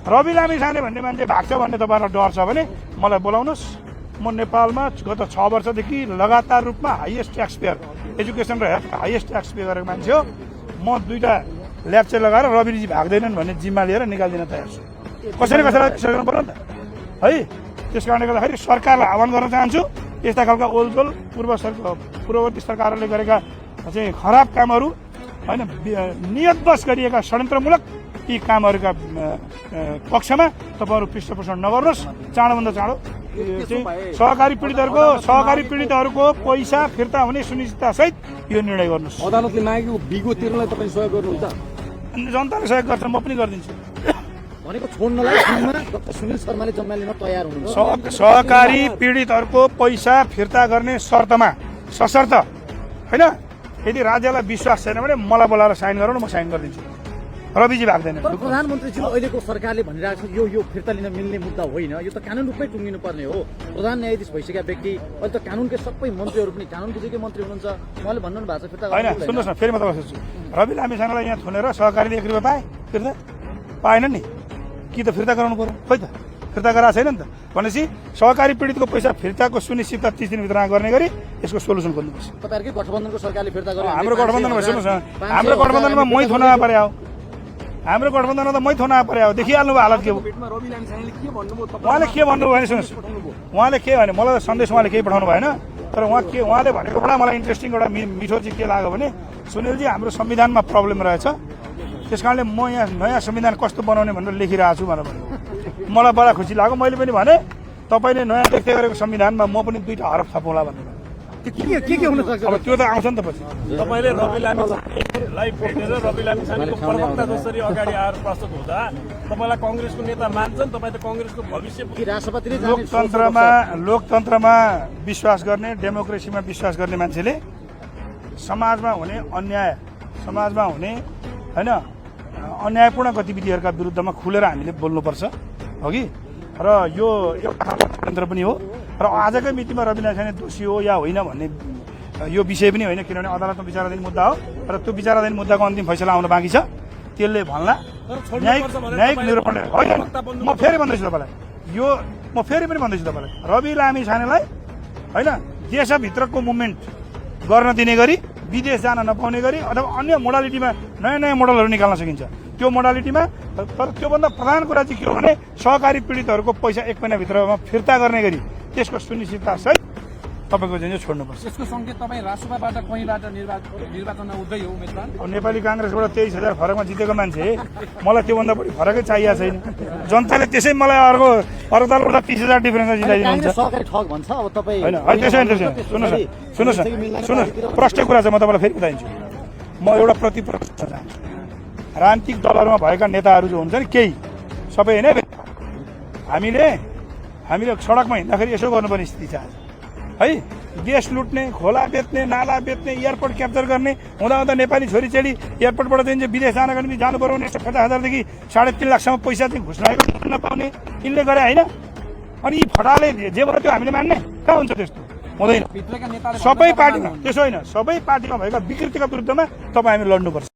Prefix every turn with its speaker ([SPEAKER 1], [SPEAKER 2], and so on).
[SPEAKER 1] रवि लामिछाने भन्ने मान्छे भाग्छ भन्ने तपाईँलाई डर छ भने मलाई बोलाउनुहोस्। म नेपालमा गत 6 वर्षदेखि लगातार रूपमा हाइएस्ट ट्याक्स पेयर एजुकेसन र हेल्थ हाइएस्ट ट्याक्स पे गरेको मान्छे हो। म 2टा ल्याप्चे लगाएर रविजी भाग्दैनन् भन्ने जिम्मा लिएर निकालिदिन तयार छु। कसैले गर्नु पर्यो नि त है। त्यस कारणले गर्दाखेरि सरकारलाई आह्वान गर्न चाहन्छु, यस्ता खालका ओलझोल पूर्ववर्ती सरकारहरूले गरेका चाहिँ खराब कामहरू होइन, नियतवश गरिएका षड्यन्त्रमूलक यी कामहरूका पक्षमा तपाईँहरू पृष्ठपोषण नगर्नुहोस्। चाँडोभन्दा चाँडो सहकारी पीडितहरूको पैसा फिर्ता हुने सुनिश्चितता सहित यो निर्णय गर्नुहोस्।
[SPEAKER 2] अदालतले मागेको बिगो तिर्नलाई तपाईँ सहयोग गर्नुहुन्छ?
[SPEAKER 1] जनताले सहयोग गर्छ, म पनि गरिदिन्छु।
[SPEAKER 2] भनेको छोड्नलाई सुनिल शर्माले जम्मा लिन तयार हुनुहुन्छ।
[SPEAKER 1] सहकारी पीडितहरूको पैसा फिर्ता गर्ने शर्तमा सशर्त होइन, यदि राज्यलाई विश्वास छैन भने मलाई बोलाएर साइन गराउनु, म साइन गरिदिन्छु। रविजी भाग्दैन।
[SPEAKER 2] प्रधानमन्त्रीज्यू अहिलेको सरकारले भनिरहेको छ यो फिर्ता लिन मिल्ने मुद्दा होइन, यो त कानुन रूपमै टुङ्गिनु पर्ने हो। प्रधान न्यायाधीश भइसकेका व्यक्ति अहिले त कानुनकै सबै मन्त्रीहरू पनि कानुन बुझेकै मन्त्री हुनुहुन्छ, उहाँले भन्नु भएको छ फिर्ता
[SPEAKER 1] होइन। सुन्नुहोस् न, फेरि म तपाईँ सोध्छु, रवि लामिछानेलाई यहाँ थुनेर सहकारीले 1 रुपियाँ पाए फिर्ता पाएन नि, कि त फिर्ता गराउनु पर्यो? खोइ त फिर्ता गराएको छैन नि त। भनेपछि सहकारी पीडितको पैसा फिर्ताको सुनिश्चितता 30 दिनभित्रमा गर्ने गरी यसको सोलुसन गर्नुपर्छ।
[SPEAKER 2] तपाईँहरूकै गठबन्धनको सरकारले फिर्ता गर्यो।
[SPEAKER 1] हाम्रो गठबन्धनमा सुन्नुहोस् न, हाम्रो गठबन्धनमा मै थुना परे हो, हाम्रो गठबन्धनमा त मै थुना परे हो। देखिहाल्नु भयो हालत के हो। उहाँले के भन्नुभयो भने सुन्नुहोस्, उहाँले के भने मलाई सन्देश उहाँले केही पठाउनु भएन, तर उहाँले भनेको एउटा मलाई इन्ट्रेस्टिङ एउटा मिठो चाहिँ के लाग्यो भने, सुनिलजी हाम्रो संविधानमा प्रब्लम रहेछ, त्यस कारणले म यहाँ नयाँ संविधान कस्तो बनाउने भनेर लेखिरहेको छु भनेर भन्नु। मलाई बडा खुसी लाग्यो। मैले पनि भने तपाईँले नयाँ लेख्दै गरेको संविधानमा म पनि 2टा हरफ थपौँला भन्नु।
[SPEAKER 2] के हुन सक्छ?
[SPEAKER 1] अब त्यो त आउँछ नि त पछि।
[SPEAKER 3] तपाईँले रवि लामिछानेलाई भेटेर रवि लामिछानेको प्रवक्ता जसरी अगाडि आएर प्रस्तुत हुँदा तपाईँलाई कङ्ग्रेसको नेता मान्छन्? तपाईँ त कङ्ग्रेसको भविष्य
[SPEAKER 1] लोकतन्त्रमा विश्वास गर्ने, डेमोक्रेसीमा विश्वास गर्ने मान्छेले समाजमा हुने अन्याय, समाजमा हुने होइन अन्यायपूर्ण गतिविधिहरूका विरुद्धमा खुलेर हामीले बोल्नुपर्छ हो कि। र यो एउटा षड्यन्त्र पनि हो, र आजकै मितिमा रवि लामिछाने दोषी हो या होइन भन्ने यो विषय पनि होइन, किनभने अदालतमा विचाराधीन मुद्दा हो र त्यो विचाराधीन मुद्दाको अन्तिम फैसला आउन बाँकी छ। त्यसले भन्ला न्यायिक निरूपण होइन। म फेरि भन्दैछु तपाईँलाई, म फेरि पनि भन्दैछु तपाईँलाई, रवि लामिछानेलाई होइन देशभित्रको मुभमेन्ट गर्न दिने गरी, विदेश जान नपाउने गरी अथवा अन्य मोडालिटीमा नयाँ मोडलहरू निकाल्न सकिन्छ। त्यो मोडालिटीमा तर त्योभन्दा प्रधान कुरा चाहिँ के हो भने सहकारी पीडितहरूको पैसा 1 महिनाभित्रमा फिर्ता गर्ने गरी त्यसको सुनिश्चितता सहित तपाईँको चाहिँ छोड्नुपर्छ।
[SPEAKER 2] यसको सङ्केत तपाईँ राष्ट्रसभाबाट कहीँबाट निर्वाचनमा उठ्दै हो उम्मेदवार?
[SPEAKER 1] अब नेपाली काङ्ग्रेसबाट 23,000 फरकमा जितेको मान्छे, मलाई त्योभन्दा बढी फरकै चाहिएको छैन। जनताले त्यसै मलाई अर्को दलबाट 30,000 डिफरेन्समा जिताइदिनुहुन्छ होइन। त्यसै सुन्नुहोस् प्रष्ट कुरा चाहिँ म तपाईँलाई फेरि बताइदिन्छु। म एउटा प्रतिप्रश्न चाहन्छु, राजनीतिक दलहरूमा भएका नेताहरू जो हुन्छ नि केही सबै होइन, हामीले सडकमा हिँड्दाखेरि यसो गर्नुपर्ने स्थिति छ है। देश लुट्ने, खोला बेच्ने, नाला बेच्ने, एयरपोर्ट क्याप्चर गर्ने, हुँदा नेपाली छोरीचेली एयरपोर्टबाट चाहिँ विदेश जानको निम्ति जानु पर्यो भने 50,000देखि 3.5 लाखसम्म पैसा चाहिँ घुस लागेको नपाउने यिनले गरे होइन। अनि यी फटाले जे भयो त्यो हामीले मान्ने? कहाँ हुन्छ त्यस्तो? हुँदैन। सबै पार्टीमा त्यसो होइन, सबै पार्टीमा भएका विकृतिका विरुद्धमा तपाईँ हामी लड्नुपर्छ।